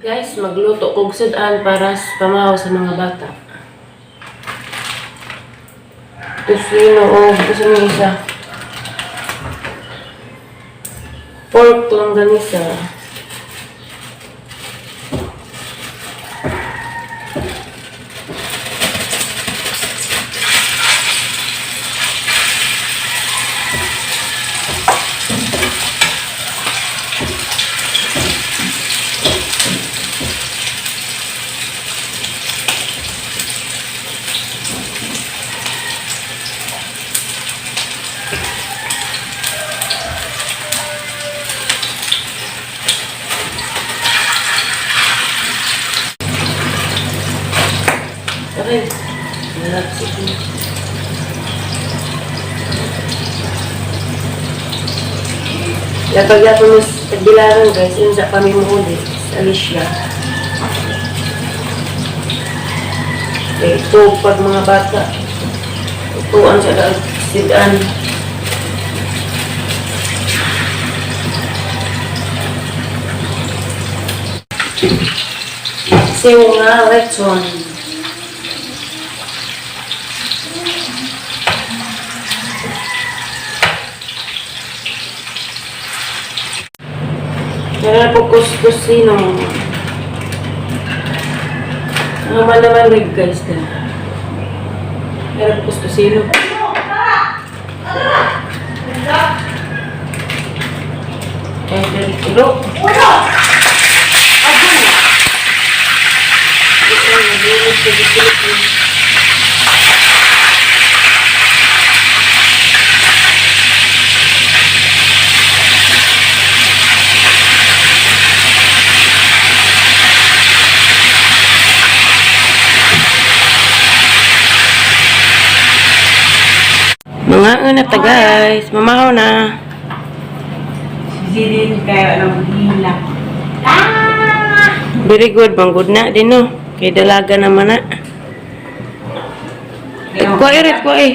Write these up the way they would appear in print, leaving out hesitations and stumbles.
Guys, magluto kog sudan para sa pamahaw sa mga bata. Tusino o gusto niyo isa. Pork longganisa. Okay. Nalapsik na. Lapag-lapag mas tagbilaran, guys, yun sa kami mo ulit sa Alicia. Eh, ito pag mga bata. Upuan sa daag, sidan. Siw nga, lechon. Meron po kuskusino. Ang man naman rig, guys, na. Meron po kuskusino. Eh, dari kilo. Aduh! Ito, naglinis ko dito. Mga una ta, guys, mamahaw na. Zilin kayo ng hila. Very good, bang good na din no. Kay dalaga naman na. Kuha irit, kuha eh.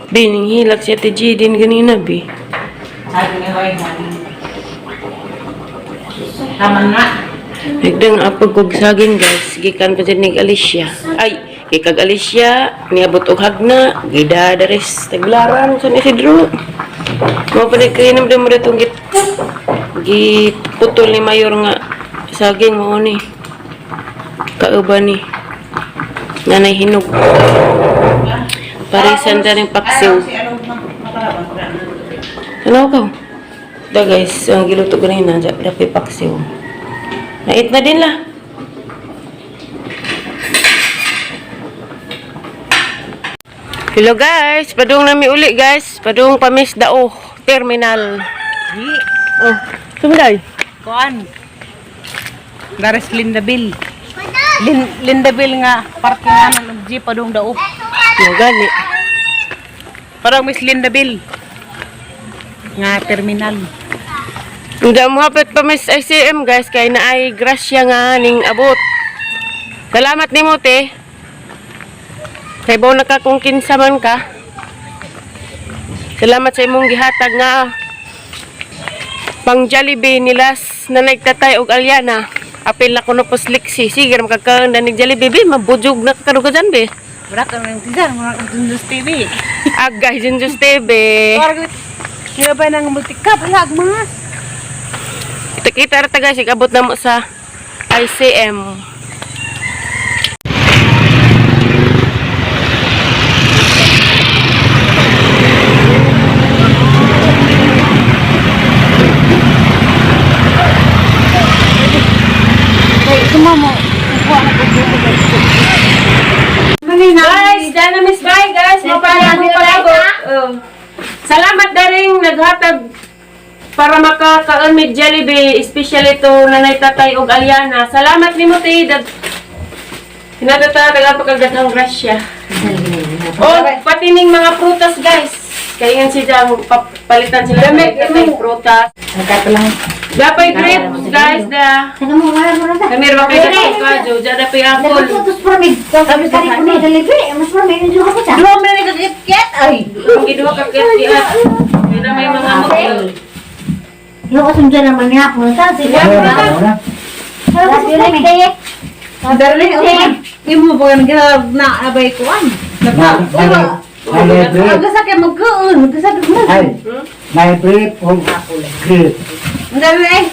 Bining hilak si Ate G din ganina, bi. Sabi ni Hoy, mami. Tama nga. Nagdang apag kog saging, guys. Gikan pa dyan ni Alicia. Ay, gikag Alicia, niabot og hagna, gida dares taglaran sa Isidro. Mo pa kayo naman mo datong git giputol ni Mayor nga saging mo ni. Kauban ni. Nanay hinog. Parisan ta ning paksiw. Ano ka? Da guys, ang giluto ko na dapat paksiw. Nait na din lah. Hello guys, padung nami uli guys, padung pamis dao terminal. Di. Oh, sumunday. Kuan. Dares Lindabil. Lindabil nga parkingan ng jeep padung daop. Yo gani. Parang Miss Lindabil. Nga terminal. Hindi mo hapit pa miss ICM guys kay naay grasya nga ning abot. Salamat nimo te. Kay baw na ka kung kinsa man ka. Salamat sa imong gihatag nga pang Jollibee nilas na nagtatay og Aliana. Apil na kuno pos liksi. Sige ra makakaon na nig Jollibee be, mabujog na ka karuga dyan be. Wala ka nang tiyan, wala kang Tundos TV. Agay Junjus TV. Parang kaya ba nang multikap hala mga. Kita-kita ra ta guys, ikabot na mo sa ICM. Guys, dyan na miss bye guys. Mapala mo palabot. Oh. Salamat na rin naghatag para makakaon med Jollibee, especially to nanay tatay og Aliana. Salamat nimo te. Dag Hinatata taga pagkagdaghang grasya. Oh, pati ning mga prutas guys. Kaya nga sila palitan sila ng mga prutas. Nagkatalang Dapay grapes guys da. Ano mo, wala mo na ba? Kamir ba kayo sa kadyo? Diyan dapay apple. Dapat tos marami. Sabi ko na delivery. Mas marami yung duha ko sa. Duha man ni kagit ay. Ang giduha ka kaya. Kaya na may mga mutyo. Yung kasundyan naman niya po sa sila. Wala. Love you, Lexi. Darling, okay. Imo ba nga na abay kuan? Na, na, na, na, Ang gasa kay magkuon, gasa kay mo. ay, may brief o grip. Ang dami eh.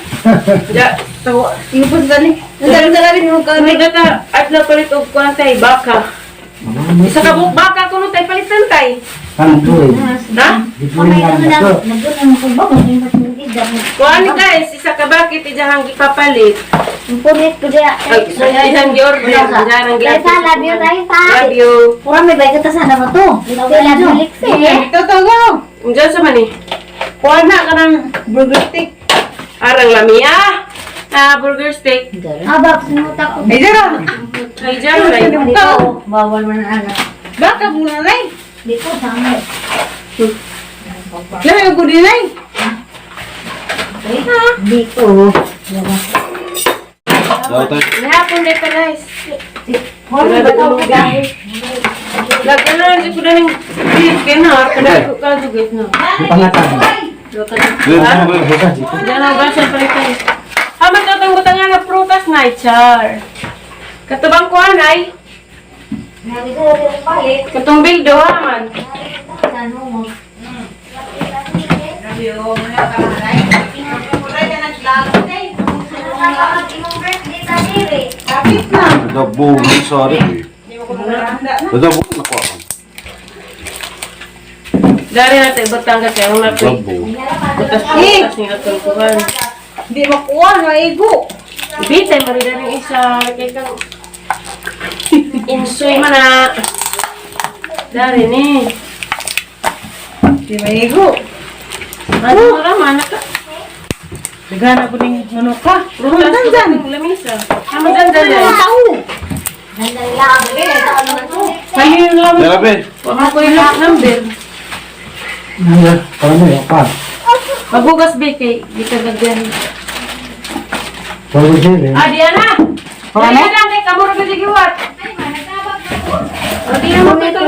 Ja, Tawa, imo pa sa dali. Ang dami sa dali mo ka. may gata at na palit og kuan tay baka. Isa ka buok baka kuno tay palitan tay. Ang tuloy. Ha? Dipuli Mamay nga ko na na. to. Nagdun ang kuba mo. Kuan ni guys, isa ka bakit ijahang gipapalit. Purit ko diya. Ay, ijahang gi-order, ijahang gi. Raisa, love you, Raisa. Love you. Pura may bagay ta sana mo to. Love you, Lexi. Totoo. Unsa sa man ni? Kuan na kanang burger steak. Arang lamia. Ah, burger steak. Abab, sinuta ko. Ay dara. Ay, dyan, ay. Dito, bawal man ang anak. Baka mo na nay. Dito, sama. Lahi ko din nay. Dito. Nahapon na pa, guys. Wala ba ito? Lagyan na, hindi ko na ng beef kaya na. Kaya ko ka dugit na. Pangatan. Diyan ang gasa palitan. Ah, matatang butangan na prutas na, char. Katubang kuhan ay. Katong bildo, ha, man. Dabog sorry. Dabog na ko. Dari natin butang kasi ang natin. Dabog. Butas prutas ni atong kuhan. Di makuha na igo. Bitay, marida rin isa. Kaya kang insoy man na. Dari ni. Di maigo. Ano mo raman? Naka. Nagana ko ning manok ka. Prutas Dandan. ko lamisa. Ano dandan yan? Kayo yung lamisa. Grabe. Wala ko yung number. Ano, ano yung pa? Maghugas ba kay di ka gagyan. Bago sila. Ah, Diana! Diana, kay kamuro ka giwat. O, di na mo pito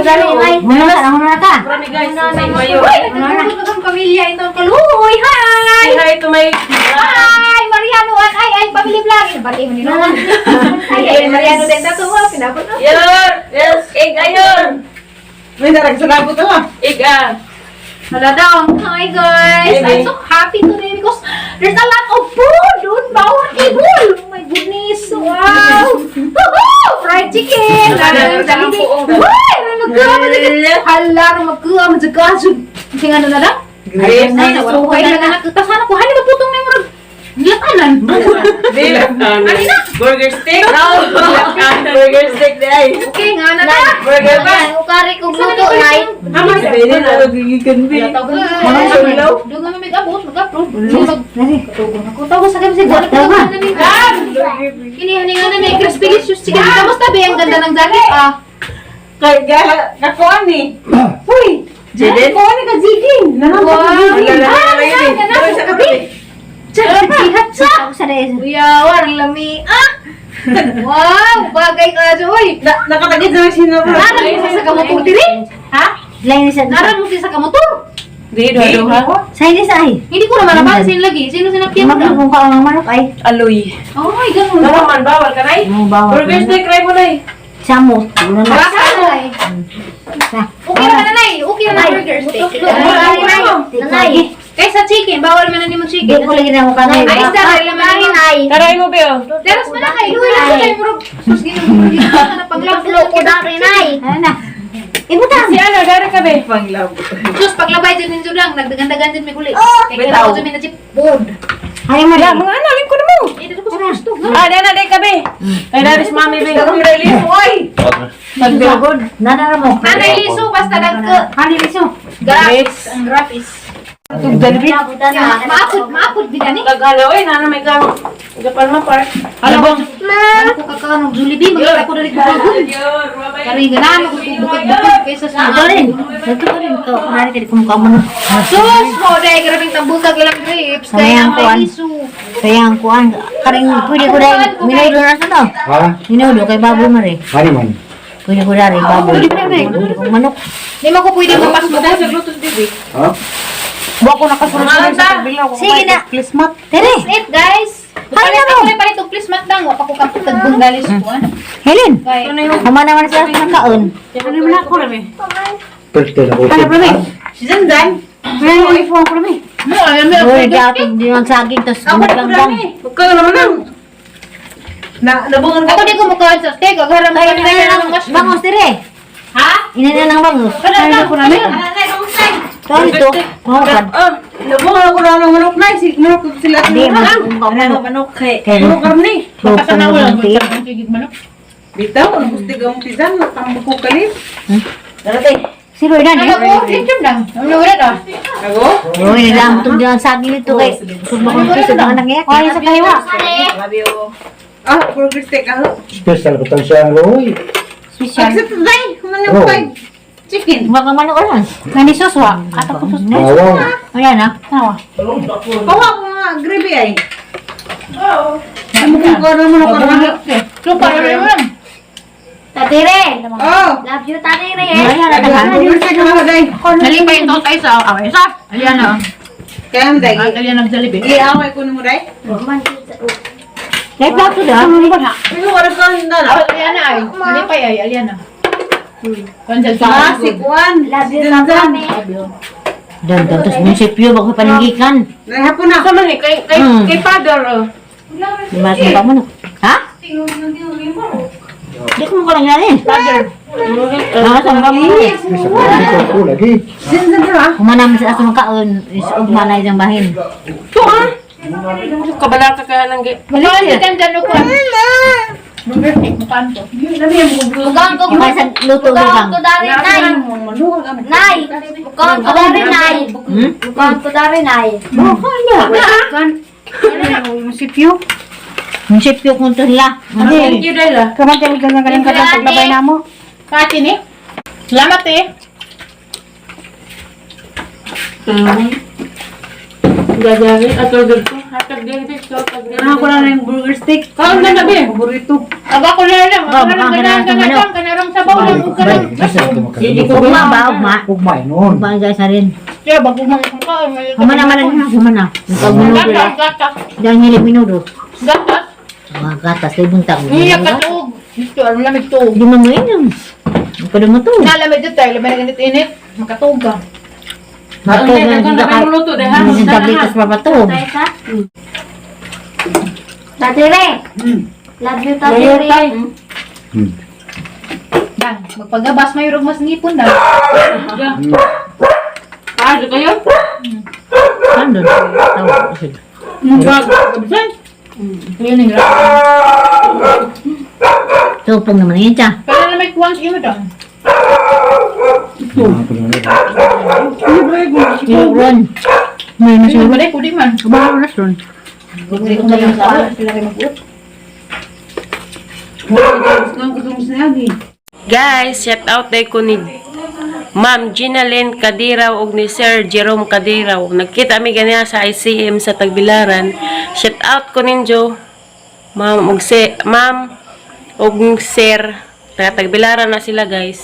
Muna ka, muna ka. Marami guys, sa mayo. Uy, nagtutulog ang pamilya itong kaluhoy. Hi! Say hi to my Hi! Mariano, an ay, ay, pamilya vlog. Bali mo nila. Ay, ay, Mariano din tato. Pinapot na. Yor! Yes, egg ayon. May darag sa labot ah. Egg ah. Hala daw. Hi guys! I'm so happy today because there's a lot of food on our table. Oh my goodness! Wow! Woohoo! Fried chicken! Hala, Jollibee. Uy! Magkuha mo dyan. Hala, magkuha mo dyan. Tingnan na lang. Grapes. Ay, wala ko kayo na nakita. Sana ko, hani maputong na yung murag. Lakanan. Burger steak. Burger steak di ay. Okay, nga na na. Burger ba? Ukari kong luto, nay. Hamas Pwede na gigikan bi. Mga sulaw. Doon kami mag-abot, mag-approve. Mag-tugon ako. Tawag sa kami siguro. Kini hani nga na may crispy delicious chicken. Kamusta be? Ang ganda ng jacket ah. Kay gala kakuan ni. Uy, Jaden? Kakuan ni ka ziging. Nanang Wow. ka ziging. Ah, ganda na. Sa kabi. Sihat sa. Ako sa dahil. Uya, warang lami. Ah! Wow, bagay ka uy. Na nakatagid na siya na. Naran mo sa kamotor diri? Ha? Lain sa Naran mo sa kamotor? Di, do ha? Sa hindi sa ay. Hindi ko naman napansin lagi. Sino sinakyan mo na? Magkakong ka ang manok ay. Aloy. Oh my ganun. Naman man, bawal ka na Mo bawal. Burger steak, try mo na eh. Samo. Wala na. Baka ay. Okay na nanay, okay na burger steak. Nanay. Nanay. Kaysa chicken, bawal man na nimo Di chicken. ko lagi na mo kanay. Ay, isda rin laman nimo. Ay. Taray mo, Beo. Teras man na kay. Luwi lang kay murag sus ginoo na paglablo ko na rin ay. Ano na? Ibutang. Si ano, dari ka, be. Panglabot. Sus paglabay dyan ninyo lang, nagdagandagan dyan may guli. Kay kailangan ko dyan may nachip board. Ay mo Ya, mga ano, alin ko na mo. Eh, dito ko sa gusto. Ah, dana, day ka, be. Ay, dari si mami, be. Ang release oy. Pagbilogod. Nanara mo. Nanay liso, basta nagka. Hani liso. Graphics. Ang graphics. Dalbi. Maapod, maapod, bigani. Taghalo, eh, nana may kang Japan ma park. Alam Ano ko kakaano, Jollibee, magkita ko dali ko bagon. Kari ganaan ako bukod-bukod kaysa sa Ito rin. Ito rin. Ito. Kunwari ka di kumukha mo na. Sus, mo dahil grabing tambukag ilang grapes. Kaya Sayang, may kuan. liso. Kaya ang kuan. Karing pwede ko dahil. Minudo na sa to. Ha? Minudo kay baboy mo rin. Hari man. Pwede ko dahil baboy. Pwede ko manok. Di mo ko pwede mapas mo. Ha? Wa ko nakasunod sa pagbilaw. Sige na. Please mat. Tere. That's it, guys. Ay, Palit nako. ako na palit og placement lang. Wa pa ko kapag tagpungalis ko. Ah. Helen. Kay Huma naman sila sa kaon. Ano man ako rami? Pwede na ko. Si Zanzan. Ano yung iPhone ko rami? Mo alam mo. Uy, dapat di ang saging tapos gumaganggang. Huwag ka naman lang. Na nabungan Ako di ko mukaon sa steak. Agharam Ay, ka ina na na ng ng mushroom. bangos dire. Ha? Ina na ng bangos. Kana lang ko rami. Sorry to. Kuha Oh, Nabungan ako na ng manok na. Si manok sila. Di, Manok manok. manok kay. Kay- Manok karne. Makasanaw lang. Sige manok. Bitaw ano gusto ka mong pizza tambok ko kalit. Sino na Ano ni? ko? Lechon lang. Ano wala da? Ako? Uy, naglamtong din ang saging nito kay. Sumako ko sa anak niya. Ay, sa kaywa. Ah, burger steak ako. Special ko tang siya Roy. Special. Accept today. Human Oh. kay chicken. Mga manok oras. Nani suswa. Ato ko suswa. Bawang. Ayan ah. Kawa ko nga gravy ay. Oo. Ano kung ko na manok karne? Lupa na lang. Tatire. Oh. Love you, tatire. Ayan, natahan. Burger steak ako day. Nalipay ito tayo sa away sa. Aliana. Kaya mo day. Aliana nagdalib eh. Iaway ko nimo day. Kaya plato da. Pero wala ka na. Aliana ay. Nalipay ay Aliana. Kanjal sa Ah, si Kuan. Love you, Si Zanzan. Dan, dan, tapos munisipyo, baka paningikan. Nahapon na. Sa man eh, kay, kay father, oh. Lima sa manok. Ha? Di ko mo lang yan eh. Mga sa mga manok. Sa ko ko lagi. Si Zanzan ha. Kumana man sa asong kaon, is ugma na isang bahin. Ito ah. Kabala ka kaya ng Balik si Kanjal ko. Mukaan ko. Mukhang ko Okay, sa luto Mukhang lang. ko dari nay. Nay. Mukhang ko dari nay. Hmm? Mukhang ko dari nay. Baka na. Munisipyo. Munisipyo kung to sila. Thank you, Dela. Kamantay mo ganyan ganyan katong paglabay namo. Kati ni. Salamat eh. Gagawin at order ko. Hatag din dito. Hatag din. Ano ko na yung burger steak. Kaon na na, be. Paborito. Aga ko na lang. Ako Oh, na lang baka ganang ganang ganang manok. kanarong sabaw lang ug kanang. Ugma ba, ugma? Ugma noon. Ugma guys na rin. Kaya bago mo kaon. Humana man lang, humana. Pag minudo Gatas, lang. gatas. Diyan hilig minudo. Gatas. Mga gatas, libong tao. Iya ka tuog. Dito ano lamig tuog. Hindi mo mo yun. Ang mo to. Nalamig dito tayo, lamig na ganit init. Makatuog ka. Matog na Ang sila dami ka. mo luto, deh, ha? Hindi sa tablitas papatog. Tatire. Love you, tatire. Dan, magpagabas mayroong mas ngipon dan. Ah, di kayo? Saan doon? Tawa. Bag. Kabisan. Yun yung Tupong naman yun siya. Pero lamig kuwan sa imo dan. Ron. May Ano ba kudi man. Bahala na ron. Hindi ko na sa sila kay mag-uot. Guys, shout out day ko ni Ma'am Gina Lynn Kadiraw ug ni Sir Jerome Kadiraw. Nagkita mi ganiya sa ICM sa Tagbilaran. Shout out ko ninyo. Ma'am ug si Ma'am ug Sir taga Tagbilaran na sila, guys.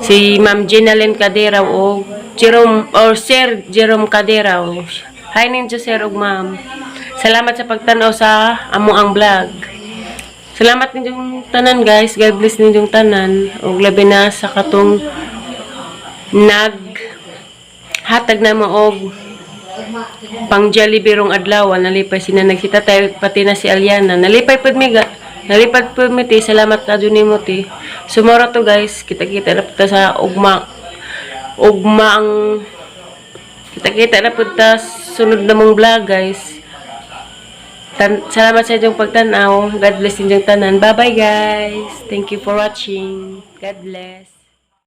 Si Ma'am Gina Lynn Kadiraw ug Jerome or Sir Jerome Kadiraw. Hi ninyo, sir ug ma'am. Salamat sa pagtan-aw sa amo ang vlog. Salamat ninyong tanan, guys. God bless ninyong tanan. Ug labi na sa katong nag hatag na mo og pang Jollibee rong adlaw. Nalipay sina nagsita tayo pati na si Aliana. Nalipay pud mi ga. Nalipad pud mi ti. Salamat ka jud nimo ti. Sumora to, guys. Kita-kita na pud ta sa ugma. Ugma ang kita-kita na pud ta sunod na mong vlog, guys. Salamat sa inyong pagtanaw. God bless inyong tanan. Bye-bye, guys. Thank you for watching. God bless.